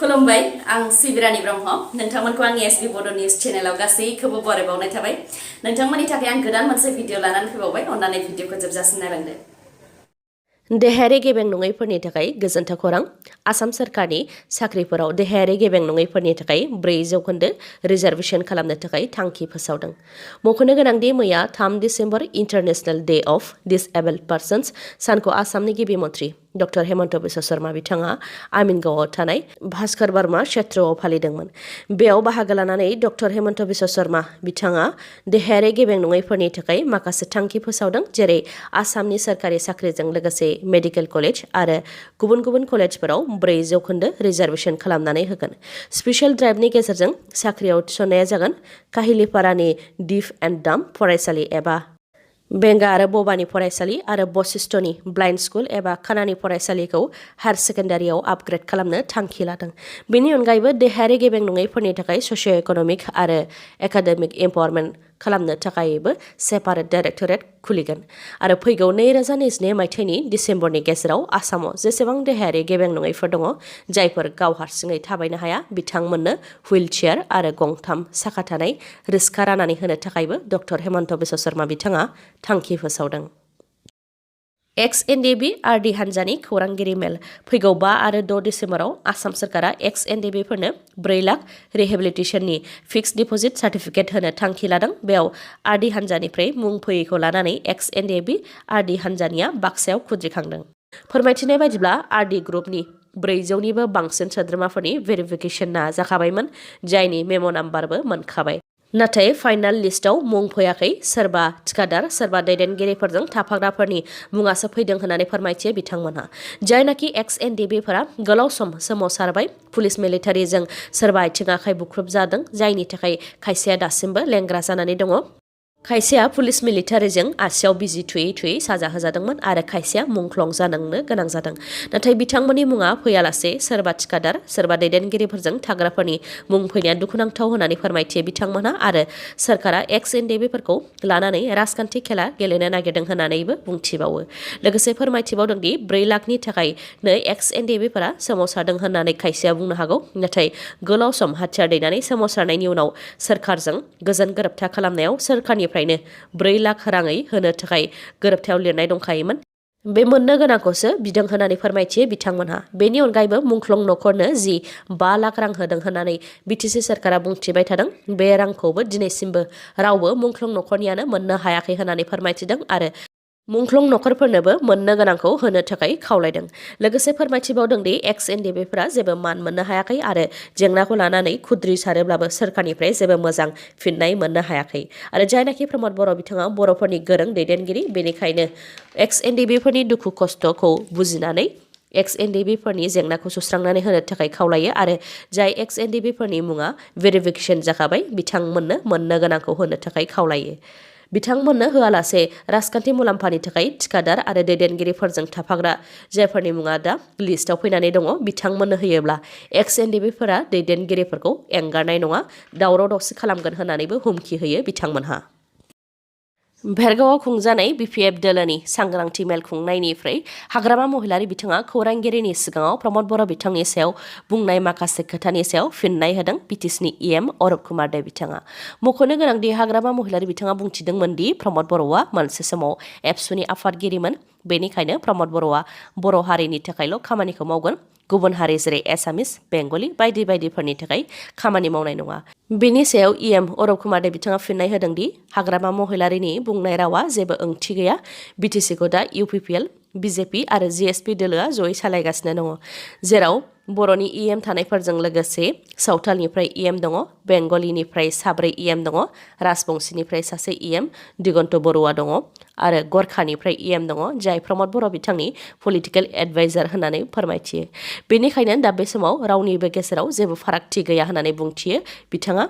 खुलुमबाय आं सिबिरानि ब्रह्म नोंथांमोनखौ आंनि एसबी बड' निउज चेनेलाव गासैखौबो बरायबावनाय थाबाय नोंथांमोननि थाखाय आं गोदान मोनसे भिडिअ लानानै फैबावबाय अन्नानै भिडिअखौ जोबजासिम नायलांदो देहायारि गेबें नङैफोरनि थाखाय गोजोनथाव खौरां आसाम सोरखारनि साख्रिफोराव देहायारि गेबें नङैफोरनि थाखाय 4% रिजार्भेसन खालामनो थाखाय थांखि फोसावदों मख'नो गोनांदि मैया 3 December international day of disabled Parsons सानखौ आसामनि गिबि मन्थ्रि डक्टर हेमन्त बिश्व शर्मा बिथाङा आमिनगावआव थानाय भास्कर बर्मा क्षेत्रआव फालिदोंमोन बेयाव बाहागो लानानै डक्टर हेमन्त बिश्व शर्मा बिथाङा देहायारि गेबें नङैफोरनि थाखाय माखासे थांखि फोसावदों जेरै आसामनि सोरखारि साख्रिजों लोगोसे मेडिकेल कलेज आरो गुबुन गुबुन कलेजफोराव 4% रिजार्भेसन खालामनानै होगोन स्पेशल ड्राइभनि गेजेरजों साख्रियाव थिसननाया जागोन काहिलिपारानि डिफ एन्ड डाम फरायसालि एबा बेंगा आरो बबानि फरायसालि आरो बशिष्ठनि ब्लाइन्ड स्कुल एबा खानानि फरायसालिखौ हायार सेकेन्डारियाव आपग्रेड खालामनो थांखि लादों बेनि अनगायैबो देहायारि गेबें नङैफोरनि थाखाय ससिय' इक'नमिक आरो एकाडेमिक एम्पावारमेन्ट खालामनो थाखायबो सेपारेट डाइरेक्टरेट खुलिगोन आरो फैगौ 2022 मायथाइनि डिसेम्बरनि गेजेराव आसामाव जेसेबां देहायारि गेबें नङैफोर दङ जायफोर गाव हारसिङै थाबायनो हाया बिथांमोननो हुइल चेयार आरो गंथाम साखा थानाय रिक्सा राननानै होनो थाखायबो डक्टर हेमन्त बिश्व शर्मा बिथाङा थांखि फोसावदों एक्स एनडिबि आरडि हान्जानि खौरांगिरि मेल फैगौ 5 आरो 6 डिसेम्बराव आसाम सोरखारा एक्स एनडिबिफोरनो 4 लाख रिहेबिलिटेसननि फिक्स डिपजिट सार्टिफिकेट होनो थांखि लादों बेयाव आरडि हान्जानिफ्राय मुं फैयैखौ लानानै एक्स एनडिबि आरडि हान्जानिया बाक्सायाव खुद्रिखांदों फोरमायथिनाय बायदिब्ला आरडि ग्रुपनि 400निबो बांसिन सोद्रोमाफोरनि भेरिफिकेसनआ जाखाबायमोन जायनि मेम' नाम्बारबो मोनखाबाय नाथाय फाइनाल लिस्टआव मुं फैयाखै सोरबा थिखादार सोरबा दैदेनगिरिफोरजों थाफाग्राफोरनि मुङासो फैदों होननानै फोरमायथियो बिथांमोनहा जायनाखि एक्स एनडिबिफोरा गोलाव सम सोमावसारबाय पुलिस मिलिटारिजों सोरबा आथिं आखाइ बुख्रुब जादों जायनि थाखाय खायसेया दासिमबो लेंग्रा जानानै दङ खायसेया पुलिस मिलिटारिजों आसियाव बिजि थुयै थुयै साजा होजादोंमोन आरो खायसेया मुंख्लं जानांनो गोनां जादों नाथाय बिथांमोननि मुङा फैयालासे सोरबा थिखादार सोरबा दैदेनगिरिफोरजों थाग्राफोरनि मुं फैनाया दुखुनांथाव होननानै फोरमायथियो बिथांमोनहा आरो सोरखारा एक्स एनडिबिफोरखौ लानानै राजखान्थि खेला गेलेनो नागिरदों होननानैबो बुंथिबावो लोगोसे फोरमायथिबावदोंदि 4 लाखनि थाखायनो एक्स एनडिबिफोरा सोमावसारदों होननानै खायसेया बुंनो हागौ नाथाय गोलाव सम हाथियार दैनानै सोमावसारनायनि उनाव सोरखारजों गोजोन गोरोबथा खालामनायाव सोरखारनिफ्रायनो 4 लाख राङै होनो थाखाय गोरोबथायाव लिरनाय दंखायोमोन बे मोननो गोनांखौसो बिदों होननानै फोरमायथियो बिथांमोनहा बेनि अनगायैबो मुंख्लं न'खरनो 5 लाख रां होदों होननानै बिटिसि सोरखारा बुंथिबाय थादों बे रांखौबो दिनैसिमबो रावबो मुंख्लं न'खरनियानो मोननो हायाखै होननानै फोरमायथिदों आरो मुंख्लं न'खरफोरनोबो मोननो गोनांखौ होनो थाखाय खावलायदों लोगोसे फोरमायथिबावदोंदि एक्स एनडिबिफोरा जेबो मान मोननो हायाखै आरो जेंनाखौ लानानै खुद्रि सारोब्लाबो सोरखारनिफ्राय जेबो मोजां फिननाय मोननो हायाखै आरो जायनाखि प्रमद बर' बिथाङा बर'फोरनि गोरों दैदेनगिरि बेनिखायनो एक्स एनडिबिफोरनि दुखु खस्थ'खौ बुजिनानै एक्स एनडिबिफोरनि जेंनाखौ सुस्रांनानै होनो थाखाय खावलायो आरो जाय एक्स एनडिबिफोरनि मुङा भेरिफिकेसन जाखाबाय बिथांमोननो मोननो गोनांखौ होनो थाखाय खावलायो बिथांमोननो होआलासे राजखान्थि मुलाम्फानि थाखाय थिखादार आरो दैदेनगिरिफोरजों थाफाग्रा जायफोरनि मुङा दा लिस्टआव फैनानै दङ बिथांमोननो होयोब्ला एक्स एनडिबिफोरा दैदेनगिरिफोरखौ एंगारनाय नङा दावराव दावसि खालामगोन होननानैबो हुमखि होयो बिथांमोनहा भेरगावआव खुंजानाय बिपिएफ दोलोनि सांग्रांथि मेल खुंनायनिफ्राय हाग्रामा महिलारि बिथाङा खौरांगिरिनि सिगाङाव प्रमद बर' बिथांनि सायाव बुंनाय माखासे खोथानि सायाव फिननाय होदों बिटिसिनि इएम अरप कुमार दे बिथाङा मख'नो गोनांदि हाग्रामा महिलारि बिथाङा बुंथिदोंमोन दि प्रमद बर'आ मोनसे समाव एबसुनि आफादगिरिमोन बेनिखायनो प्रमद बर'आ बर' हारिनि थाखायल' खामानिखौ मावगोन गुबुन हारि जेरै एसामिस बेंगलि बायदि बायदिफोरनि थाखाय खामानि मावनाय नङा बेनि सायाव इएम अरप कुमार दे बिथाङा फिननाय होदोंदि हाग्रामा महिलारिनि बुंनाय रावा जेबो ओंथि गैया बिटिसिखौ दा इउपिपिएल बिजेपि आरो जिएसपि दोलोआ जयै सालायगासिनो दङ जेराव बर'नि इएम थानायफोरजों लोगोसे सावथालनिफ्राय इएम दङ बेंगलिनिफ्राय 4 इएम दङ राजबंशीनिफ्राय सासे इएम दिगन्त बरुवा दङ आरो गरखानिफ्राय इएम दङ जाय प्रमद बर' बिथांनि पलिटिकेल एडभाइजार होननानै फोरमायथियो बेनिखायनो दा बे समाव रावनिबो गेजेराव जेबो फारागथि गैया होननानै बुंथियो बिथाङा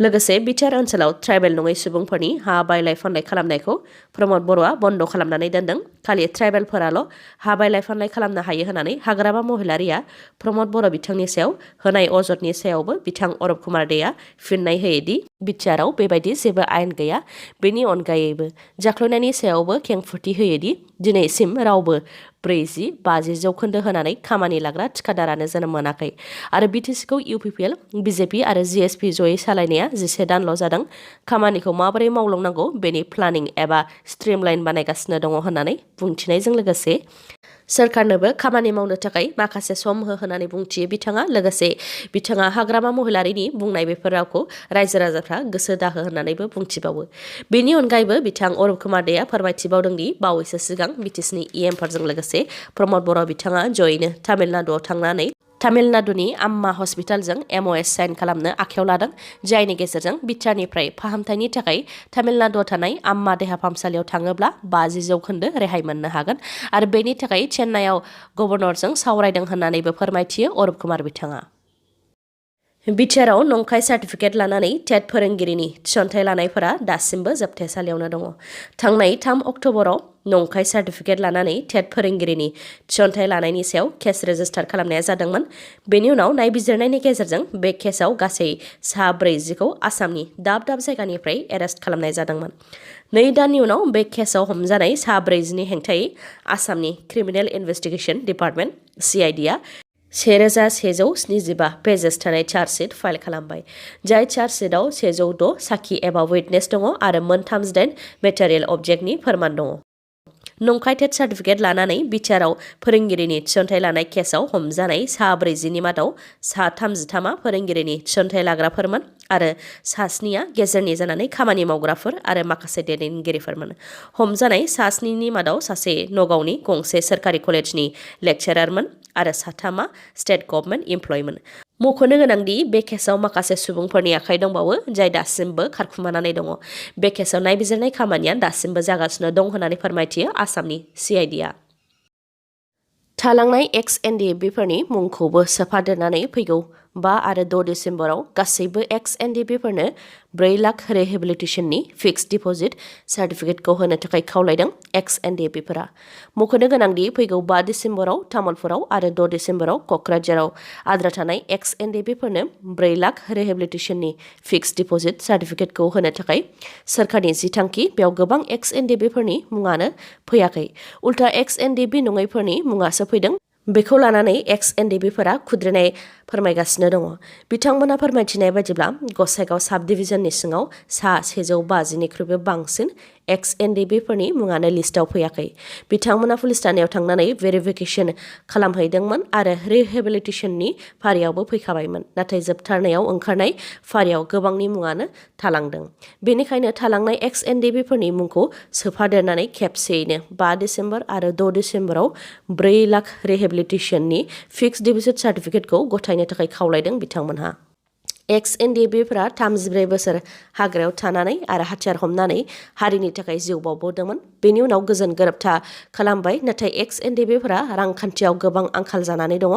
लोगोसे बिटिआर ओनसोलाव ट्राइबेल नङै सुबुंफोरनि हा बायलाय फानलाय खालामनायखौ प्रमद बर'आ बन्द' खालामनानै दोनदों खालि ट्राइबेलफोराल' हा बायलाय फानलाय खालामनो हायो होननानै हाग्रामा महिलारिया प्रमद बर' बिथांनि सायाव होनाय अजदनि सायावबो बिथां अरब कुमार देआ फिननाय होयोदि बिटिआरआव बेबायदि जेबो आयेन गैया। बेनि अनगायैबो जाख्ल'नायनि सायावबो खेंफोरथि होयोदि दिनैसिम रावबो 40-50 जौखोन्दो होनानै खामानि लाग्रा थिखादारानो जोनोम मोनाखै आरो बिटिसिखौ इउपिपिएल, बिजेपि आरो जिएसपि जयै सालायनाया 11 दानल' जादों। खामानिखौ माबोरै मावलांनांगौ बेनि प्लानिं एबा स्ट्रिमलाइन बानायगासिनो दङ होननानै बुंथिनायजों लोगोसे सोरखारनोबो खामानि मावनो थाखाय माखासे सम होनानै बुंथियो बिथाङा। लोगोसे बिथाङा हाग्रामा महिलारिनि बुंनाय बेफोर रावखौ रायजो राजाफ्रा गोसो दाहो होननानैबो बुंथिबावो। बेनि अनगायैबो बिथां अरुप कुमार देआ फोरमायथिबावदोंदि बावैसो सिगां बिटिसिनि इएमफोरजों लोगोसे प्रमद बर' बिथाङा जयैनो तामिलनाडुआव थांनानै तामिलनाडुनि आम्मा हस्पिटालजों MOS साइन खालामनो आखायाव लादों, जायनि गेजेरजों बिटिआरनिफ्राय फाहामथायनि थाखाय तामिलनाडुआव थानाय आम्मा देहा फाहामसालियाव थाङोब्ला 50 जौखोन्दो रेहाय मोननो हागोन आरो बेनि थाखाय चेन्नाइआव गभर्नरजों सावरायदों होननानैबो फोरमायथियो अरुप कुमार बिथाङा। बिटिआरआव नंखाय सार्टिफिकेट लानानै टेट फोरोंगिरिनि थिसनथाइ लानायफोरा दासिमबो जोबथेसालियावनो दङ। थांनाय 3 अक्ट'बराव नंखाय सार्टिफिकेट लानानै टेट फोरोंगिरिनि थिसनथाइ लानायनि सायाव केस रेजिस्टार खालामनाया जादोंमोन। बेनि उनाव नायबिजिरनायनि गेजेरजों बे केसआव गासै 40खौ आसामनि दाब दाब जायगानिफ्राय एरेस्ट खालामनाय जादोंमोन। 2 दाननि उनाव बे केसआव हमजानाय 40नि हेंथायै आसामनि क्रिमिनेल इनभेस्टिगेशन डिपार्टमेन्ट CIDआ 1175 पेजेस थानाय चार्जशीट फाइल खालामबाय, जाय चार्जशीटआव 106 साखि एबा विटनेस दङ आरो 38 मेटेरियेल अबजेक्टनि फोरमान दङ। नंखाय टेट सार्टिफिकेट लानानै बिटिआरआव फोरोंगिरिनि थिसनथाइ लानाय केसआव हमजानाय 40नि मादाव 33आ फोरोंगिरिनि थिसनथाइ लाग्राफोरमोन आरो 7आ गेजेरनि जानानै खामानि मावग्राफोर आरो माखासे दैदेनगिरिफोरमोन। हमजानाय 7नि मादाव सासे नगावनि गंसे सोरखारि कलेजनि लेक्चारारमोन आरो 3आ स्टेट गभर्नमेन्ट इमप्लयमोन। मख'नो गोनांदि बे केसआव माखासे सुबुंफोरनि आखाइ दंबावो, जाय दासिमबो खारखुमानानै दङ। बे केसआव नायबिजिरनाय खामानिया दासिमबो जागासिनो दं होननानै फोरमायथियो आसामनि CIDआ। थालांनाय ex-NDFBफोरनि मुंखौबो सोफादेरनानै फैगौ 5 आरो 6 डिसेम्बराव गासैबो ex-NDFBफोरनो 4 लाख रिहेबिलिटेशननि फिक्स्ड डिप'जिट सार्टिफिकेटखौ होनो थाखाय खावलायदों ex-NDFBफोरा। मख'नो गोनांदि फैगौ 5 डिसेम्बराव तामुलपुराव आरो 6 डिसेम्बराव क'क्राझाराव आद्रा थानाय ex-NDFBफोरनो 4 लाख रिहेबिलिटेशननि फिक्स्ड डिप'जिट सार्टिफिकेटखौ होनो थाखाय सोरखारनि जि थांखि, बेयाव गोबां ex-NDFBफोरनि मुङानो फैयाखै। उल्था ex-NDFB नङैफोरनि मुङासो फैदों। बेखौ लानानै ex-NDFBफोरा खुद्रिनाय फोरमायगासिनो दङ। बिथांमोना फोरमायथिनाय बायदिब्ला गसाइगाव साब डिभिजननि सिङाव सा 150निख्रुइबो बांसिन ex-NDFBफोरनि मुङानो लिस्टआव फैयाखै। बिथांमोना पुलिस थानायाव थांनानै भेरिफिकेशन खालामहैदोंमोन आरो रिहेबिलिटेशननि फारियावबो फैखाबायमोन, नाथाय जोबथारनायाव ओंखारनाय फारियाव गोबांनि मुङानो थालांदों। बेनिखायनो थालांनाय ex-NDFBफोरनि मुंखौ सोफादेरनानै खेबसेयैनो 5 डिसेम्बर आरो 6 डिसेम्बराव 4 लाख रिहेबिलिटेशननि फिक्स्ड डिप'जिट सार्टिफिकेटखौ गथायनो थाखाय खावलायदों बिथांमोनहा। ex-NDFBफोरा 34 बोसोर हाग्रायाव थानानै आरो हाथियार हमनानै हारिनि थाखाय जिउ बावबोदोंमोन। बेनि उनाव गोजोन गोरोबथा खालामबाय, नाथाय ex-NDFBफोरा रांखान्थियाव गोबां आंखाल जानानै दङ।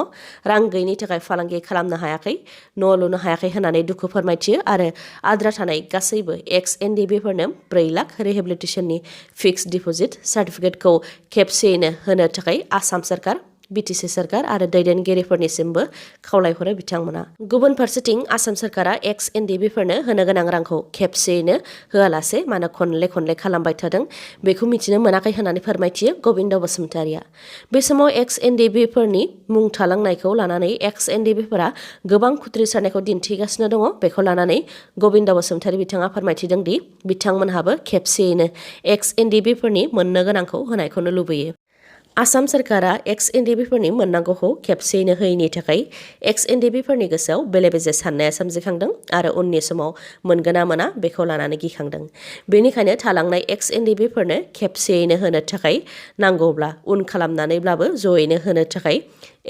रां गैयिनि थाखाय फालांगि खालामनो हायाखै, न' लुनो हायाखै होननानै दुखु फोरमायथियो आरो आद्रा थानाय गासैबो ex-NDFBफोरनो 4 लाख रिहेबिलिटेशननि फिक्स्ड डिप'जिट सार्टिफिकेटखौ खेबसेयैनो होनो थाखाय आसाम सरकार, बिटिसि सरकार आरो दैदेनगिरिफोरनिसिमबो खावलायहरो बिथांमोना। गुबुन फारसेथिं आसाम सरकारा ex-NDFBफोरनो होनो गोनां रांखौ खेबसेयैनो होआलासे मानो खनले खनले खालामबाय थादों, बेखौ मिथिनो मोनाखै होननानै फोरमायथियो गबिन्द बसुमतारिया। बे समाव ex-NDFBफोरनि मुं थालांनायखौ लानानै ex-NDFBफोरा गोबां खुद्रिसारनायखौ दिन्थिगासिनो दङ। बेखौ लानानै गबिन्द बसुमतारि बिथाङा फोरमायथिदों दि बिथांमोनहाबो खेबसेयैनो ex-NDFBफोरनि मोननो गोनांखौ होनायखौनो लुबैयो। आसाम सरकारा ex-NDFBफोरनि मोननांगौखौ खेबसेयैनो होयैनि थाखाय ex-NDFBफोरनि गोसोआव बेले बेजे साननाया सोमजिखांदों आरो उननि समाव मोनगोन ना मोना बेखौ लानानै गिखांदों। बेनिखायनो थालांनाय ex-NDFBफोरनो खेबसेयैनो होनो थाखाय नांगौब्ला उन खालामनानैब्लाबो जयैनो होनो थाखाय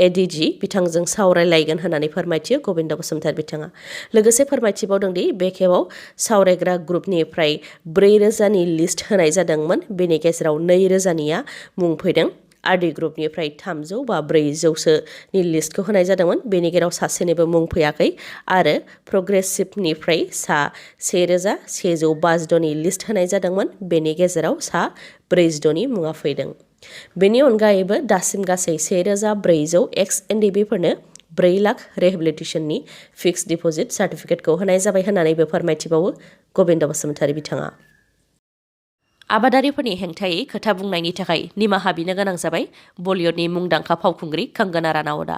ADG बिथांजों सावरायलायगोन होननानै फोरमायथियो गबिन्द बसुमतारि बिथाङा। लोगोसे फोरमायथिबावदों दि बे खेबाव सावरायग्रा ग्रुपनिफ्राय 4000नि लिस्ट होनाय जादोंमोन, बेनि गेजेराव 2000निया मुं फैदों। RD ग्रुपनिफ्राय 300 बा 400सोनि लिस्टखौ होनाय जादोंमोन, बेनि गेजेराव सासेनिबो मुं फैयाखै आरो प्रग्रेसिभनिफ्राय सा 1156नि लिस्ट होनाय जादोंमोन, बेनि गेजेराव सा 46नि मुङा फैदों। बेनि अनगायैबो दासिम गासै 1,400 एक्स-एनडिबिफोरनो 4 लाख रिहेबिलिटेशननि फिक्स डिप'जिट सार्टिफिकेटखौ होनाय जाबाय होननानैबो फोरमायथिबावो गबिन्द बसुमतारी बिथाङा। आबादारिफोरनि हेंथायै खोथा बुंनायनि थाखाय निमाहा बिनो गोनां जाबाय बलिउडनि मुंदांखा फावखुंग्रि कंगना रानावतआ।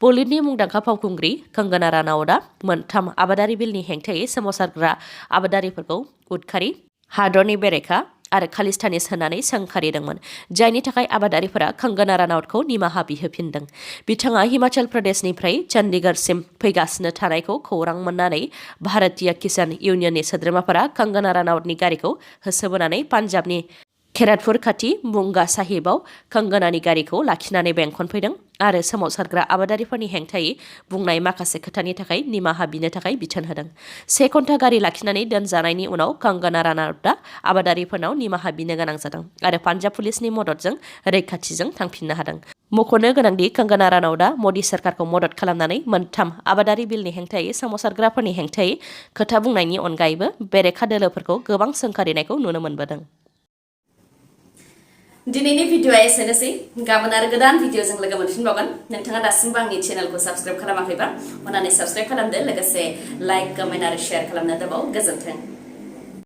बलिउडनि मुंदांखा फावखुंग्रि कंगना रानावतआ मोनथाम आबादारि बिलनि हेंथायै सोमावसारग्रा आबादारिफोरखौ उदखारि, हादरनि बेरेखा आरो खालिस्तानिस होनानै सोंखारिदोंमोन, जायनि थाखाय आबादारिफोरा कंगना रानावतखौ निमाहा बिहोफिनदों। बिथाङा हिमाचल प्रदेशनिफ्राय चन्डीगढ़सिम फैगासिनो थानायखौ खौरां मोननानै भारतीय किसान इउनियननि सोद्रोमाफोरा कंगना रानावतनि गारिखौ होसोबोनानै पान्जाबनि खेरातपुर खाथि बुंगा साहिबाव कंगनानि गारिखौ लाखिनानै बेंखनफैदों आरो सोमावसारग्रा आबादारिफोरनि हेंथायै बुंनाय माखासे खोथानि थाखाय निमाहा बिनो थाखाय बिथोन होदों। 1 घन्टा गारि लाखिनानै दोनजानायनि उनाव कंगना रानावतआ आबादारिफोरनाव निमाहा बिनो गोनां जादों आरो पान्जाब पुलिसनि मददजों रैखाथिजों थांफिननो हादों। मख'नो गोनांदि कंगना रानावतआ मदि सरकारखौ मदद खालामनानै मोनथाम आबादारि बिलनि हेंथायै सोमावसारग्राफोरनि हेंथायै खोथा बुंनायनि अनगायैबो बेरेखा दोलोफोरखौ गोबां सोंखारिनायखौ नुनो मोनबोदों। दिनैनि भिडिअआ एसेनोसै। गाबोन आरो गोदान भिडिअजों लोगो मोनफिनबावगोन। नोंथाङा दासिमबो आंनि चेनेलखौ साबस्क्राइब खालामाखैबा अन्नानै साबस्क्राइब खालामदो, लोगोसे लाइक, कमेन्ट आरो शेयार खालामनो दाबाव। गोजोन्थों।